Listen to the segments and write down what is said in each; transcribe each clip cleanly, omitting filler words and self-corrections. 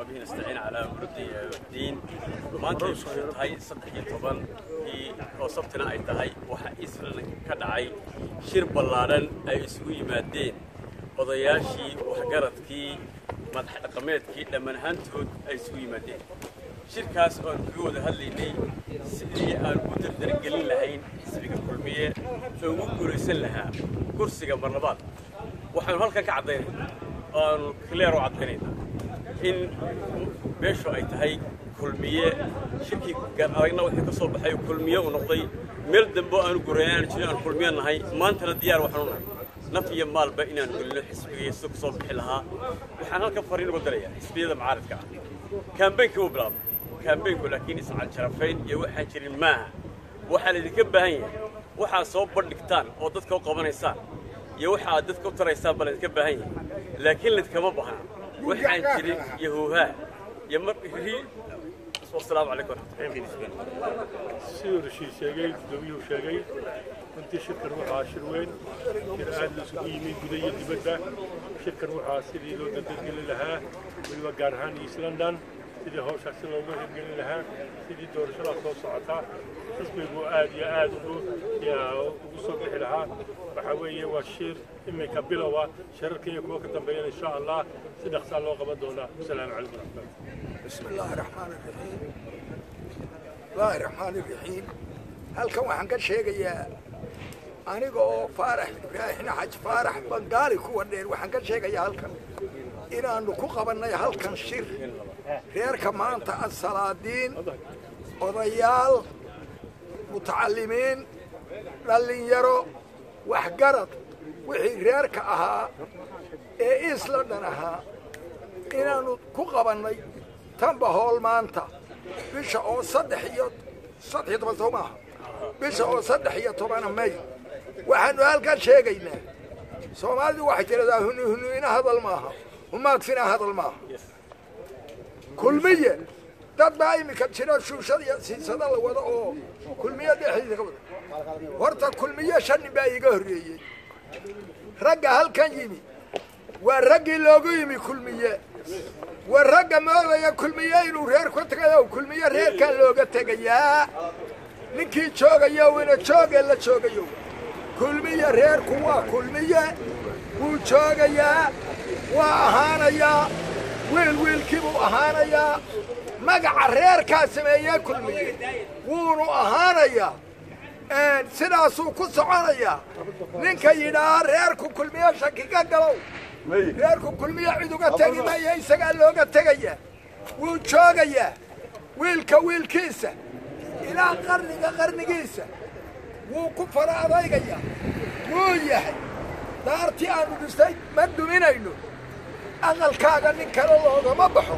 وبه نستعين على أمر الدين. Maanta ay bishu tahay 13-kii oo Sabtina ay tahay, waxaa Islan ka dhacay shir ballaadhan ay isugu yimaadeen odayaashii, waxgaradkii, madax dhaqameedkii, dhammaan ahaantood ay isugu yimaadeen. Shirkaas oo aan kaga wada hadlaynay sidii aan u dardargelin lahayn xisbiga Kulmiye oo ugu guulaysan lahaa kursiga mar labaad. Waxaanu halkan ka caddaynayna oo aanu clear u caddaynayna in meeshu ay tahay Kulmiye. Shirkii Gar Aragna wixii ka soo baxay Kulmiye uu noqday. Meel dambe oo aanu gurayn aanu jirin, aan Kulmiye nahay. Maantana diyaar waxaanu nahay naf iyo maalba inaan gelino xisbiga sida kusoo bixi lahaa. Waxaan halkan fariin uga darayaa xisbiyada mucaaradka ah: kaambeynkii wuu bilaabmay kaambeynku, laakiin iscalsharafayn iyo waxaan jirin maaha. Waxaa laydinka baahan yahay waxaad soo bandhigtaan oo dadka u qabanaysaan iyo waxa aad dadka u taraysaan baa laydinka baahan yahay, laakiin laydinkama baahna waxaan jirin iyo huuhaa iyo mar. Wasalaamu calaykum waraxmatullahi. Siduu Rashiid sheegay, guddoomiyuhu sheegay, runtii shirkan waxaa shir weyn, shir aad la isugu yimi guda iyo dibadda. Shirkan waxaa sidii loo dardargelin lahaa, weliba gaar ahaan East London, sidii hawshaasi looga hirgelin lahaa, sidii doorashadaa soo socota xisbigu aad iyo aad ugu soo bixi lahaa. Waxaa weeye waa shir iminka bilowa, shirarka iyo kuwa ka dambeeyana insha Allah si dhaqsaa loo qaban doonaa. Wasalaamu calaykum waraxmatullah. بسم الله الرحمن الرحيم، الله الرحمن الرحيم. Halkan waxaan ka sheegayaa aniga oo Faarax Ibraahim Xaj Faarax Bangaali kuwa dheer, waxaan ka sheegayaa halkan inaanu ku qabannay halkan shir reerka maanta, asalaadiin, odayaal, mutacalimiin, dhallinyaro, waxgarad, wixii reerka ahaa ee East London ahaa, inaanu ku qabannay Tanba Hool maanta, bisha oo 13 soo maaha, bisha oo 13 May. Waxaanu halkan sheegaynaa, Soomaalidu waxay tidhahdaa huni huniina hadal maaha, humaadfina hadal maaha. Kulmiye dad baa iminka jira shuushad iyo siisada la wado oo Kulmiye dhexdiisa ka wada. Horta Kulmiye shan nin baa iiga horreeyey. Ragga halkan yimi waa raggii loogu yimi Kulmiye. Waa ragga moodaya Kulmiye inuu reer ku tagayo. Kulmiye reerkaa looga tegayaa. Ninkii joogayo wina joogee la joogayo. Kulmiye reerku waa Kulmiye, wuu joogayaa, waa ahaanayaa, wiil wiilkii buu ahaanayaa. Magaca reerkaa sameeyee Kulmiye wuunu ahaanayaa, sidaasuu ku soconayaa. Ninka yidhaa reerku Kulmiye shaki ka galow, reerku Kulmiye cid uga tegi maya, isagaa looga tegayaa. Wuu joogayaa wiilka wiilkiisa ilaa qarniga qarnigiisa, wuu ku fara adaygayaa. Wuu yahay daartii aanu dhistay ma duminayno, aqalkaaga nin kale loogama baxo,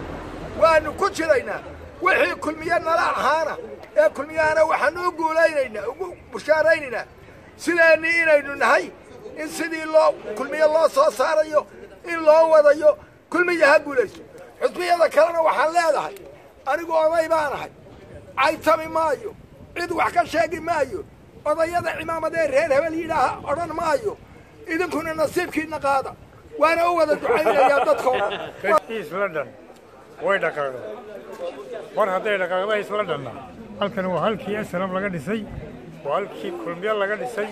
waanu ku jiraynaa. Wixii Kulmiye nala ahaana ee Kulmiyahana waxaanu u guulaynaynaa, ugu bushaaraynaynaa sideennii inaynu nahay, in sidii loo Kulmiye loo soo saarayo in loo wadayo. Kulmiye ha guulaysto. Xusbiyada kalena waxaan leedahay, anigu oday baanahay, caytami maayo, cid wax ka sheegi maayo, odayada cimaamadee reer hebel yidhaaha odhan maayo. Idinkuna nasiibkiina qaada, waana u wada ducaynayaa dadkoo dhan. East London way dhaqaaqday. Mar hadday dhaqaaqda East Londonna, halkan waa halkii SNM laga dhisay, waa halkii Kulmiye laga dhisay,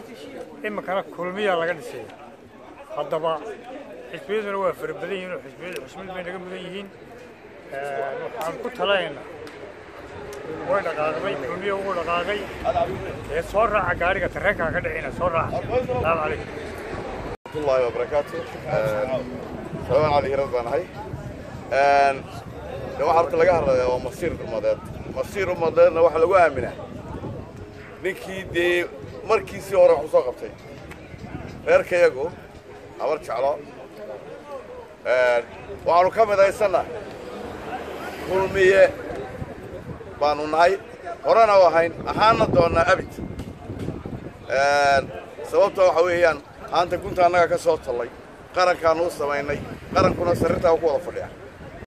iminkana Kulmiya laga dhisay. Haddaba xisbiyaduna waa fara badan yihiin oo xisbiyadu xushmad bay naga mudan yihiin. Waxaan ku talinaynaa, way dhaqaaqday, Kulmiye ugu dhaqaaqay ee soo raaca gaariga tareenkaa ka dhicina, soo raaca. Salaamu calaykum. Warahmatullahi wabarakaatu. Salaaman Cali Hirad baan ahay. De waxaa horta laga hadlayaa waa masiir ummadeed. Masiir ummadeedna waxaa lagu aaminaa ninkii dee markiisii hore wax u soo qabtay. Reerkayagu Habar Jeclo waxaanu ka midaysannahay Kulmiye baanu nahay, horena u ahayn, ahaana doonnaa abid. Sababta waxa weeyaan haanta gunta annaga ka soo tallay, qarankaanu u samaynay, qarankuna sariirtaa ku wada fadhiya.